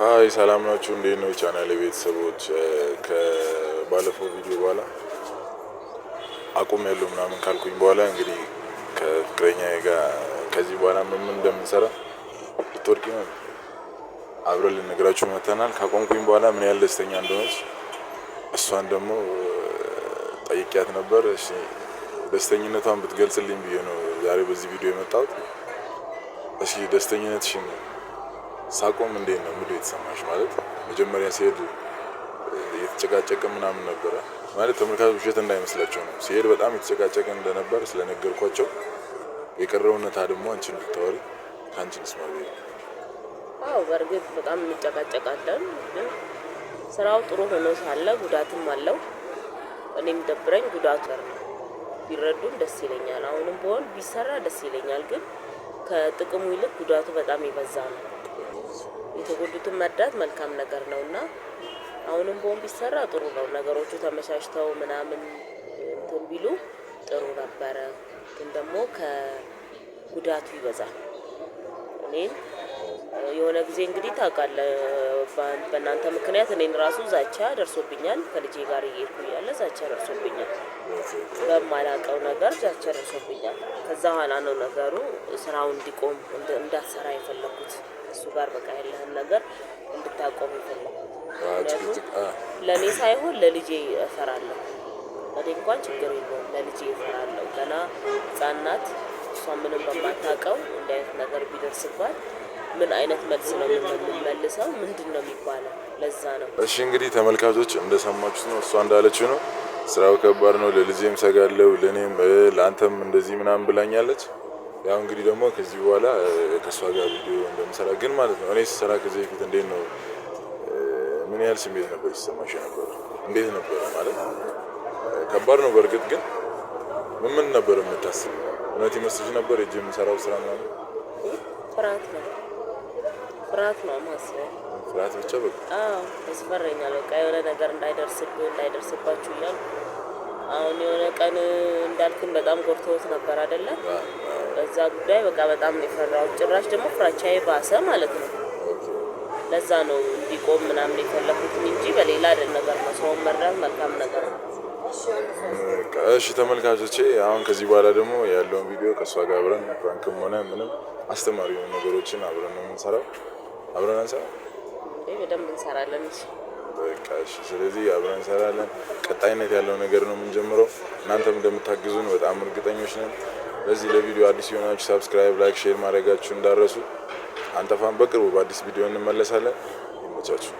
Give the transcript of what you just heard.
Hi፣ ሰላም ናችሁ? እንዴት ነው ቻናል ቤተሰቦች? ከባለፈው ቪዲዮ በኋላ አቁም ያለው ምናምን ካልኩኝ በኋላ እንግዲህ ከፍቅረኛ ጋር ከዚህ በኋላ ምን ምን እንደምንሰራ ልትወድቂ ነው አብረን ልነግራችሁ መተናል። ካቆምኩኝ በኋላ ምን ያህል ደስተኛ እንደሆነች እሷን ደግሞ ጠይቂያት ነበር። እሺ ደስተኝነቷን ብትገልጽልኝ ብዬ ነው ዛሬ በዚህ ቪዲዮ የመጣሁት። እሺ ደስተኝነትሽን ሳቆም እንዴት ነው ምንድን የተሰማሽ? ማለት መጀመሪያ ሲሄድ የተጨቃጨቀ ምናምን ነበረ ማለት ተመልካቾች ውሸት እንዳይመስላቸው ነው። ሲሄድ በጣም የተጨቃጨቀ እንደነበር ስለነገርኳቸው የቀረውን እውነታ ደግሞ አንቺ እንድታወሪ ከአንቺ ልስማ ብዬ ነው። አዎ በእርግጥ በጣም እንጨቃጨቃለን፣ ግን ስራው ጥሩ ሆኖ ሳለ ጉዳትም አለው። እኔም ደብረኝ ጉዳቱ ነው። ቢረዱን ደስ ይለኛል። አሁንም ቢሆን ቢሰራ ደስ ይለኛል፣ ግን ከጥቅሙ ይልቅ ጉዳቱ በጣም የበዛ ነው። የተጎዱትን መርዳት መልካም ነገር ነው እና አሁንም ቢሆን ቢሰራ ጥሩ ነው። ነገሮቹ ተመቻችተው ምናምን እንትን ቢሉ ጥሩ ነበረ፣ ግን ደግሞ ከጉዳቱ ይበዛል። እኔን የሆነ ጊዜ እንግዲህ ታውቃለህ፣ በእናንተ ምክንያት እኔን ራሱ ዛቻ ደርሶብኛል። ከልጄ ጋር እየሄድኩ እያለ ዛቻ ደርሶብኛል። በማላውቀው ነገር ዛቻ ደርሶብኛል። ከዛ በኋላ ነው ነገሩ ስራው እንዲቆም እንዳትሰራ የፈለኩት። እሱ ጋር በቃ ያለህን ነገር እንድታቆም የፈለኩት ምክንያቱም ለእኔ ሳይሆን ለልጄ እፈራለሁ። እኔ እንኳን ችግር የለውም፣ ለልጄ እፈራለሁ። ገና ሕፃን ናት። እሷ ምንም በማታውቀው እንዲህ አይነት ነገር ቢደርስባት ምን አይነት መልስ ነው የምንመልሰው? ምንድን ነው የሚባለው? ለዛ ነው። እሺ እንግዲህ ተመልካቾች እንደሰማችሁት ነው፣ እሷ እንዳለችው ነው። ስራው ከባድ ነው፣ ለልጄም ሰጋለሁ፣ ለእኔም ለአንተም እንደዚህ ምናምን ብላኛለች። ያው እንግዲህ ደግሞ ከዚህ በኋላ ከእሷ ጋር ቪዲዮ እንደምሰራ ግን ማለት ነው። እኔ ስሰራ ከዚህ በፊት እንዴት ነው ምን ያህል ስሜት ነበር ሲሰማሽ የነበረው? እንዴት ነበረ ማለት ከባድ ነው በእርግጥ ግን ምን ምን ነበር የምታስብ? እውነት ይመስልሽ ነበር እጅ የምሰራው ስራ ምናምን? ፍርሃት ነው፣ ፍርሃት ነው ማስበው። ፍርሃት ብቻ በቃ። አዎ ያስፈራኛል። በቃ የሆነ ነገር እንዳይደርስብህ እንዳይደርስባችሁ እያልኩ አሁን የሆነ ቀን እንዳልክን በጣም ጎድተውት ነበር አይደለ? በዛ ጉዳይ በቃ በጣም ነው የፈራሁት። ጭራሽ ደግሞ ፍራቻዬ ባሰ ማለት ነው። ለዛ ነው እንዲቆም ምናምን የፈለኩት እንጂ በሌላ አይደል ነገር ነው። ሰውን መርዳት መልካም ነገር ነው። እሺ ተመልካቾቼ፣ አሁን ከዚህ በኋላ ደግሞ ያለውን ቪዲዮ ከእሷ ጋር አብረን prank ም ሆነ ምንም አስተማሪ የሆኑ ነገሮችን አብረን ነው የምንሰራው። አብረን አንሰራ በደንብ እንሰራለን። እሺ በቃ እሺ። ስለዚህ አብረን እንሰራለን። ቀጣይነት ያለው ነገር ነው የምንጀምረው። እናንተም እንደምታግዙን በጣም እርግጠኞች ነን። ለዚህ ለቪዲዮ አዲስ የሆናችሁ subscribe፣ like፣ share ማድረጋችሁ እንዳትረሱ። አንጠፋም። በቅርቡ በአዲስ ቪዲዮ እንመለሳለን። ይመቻችሁ።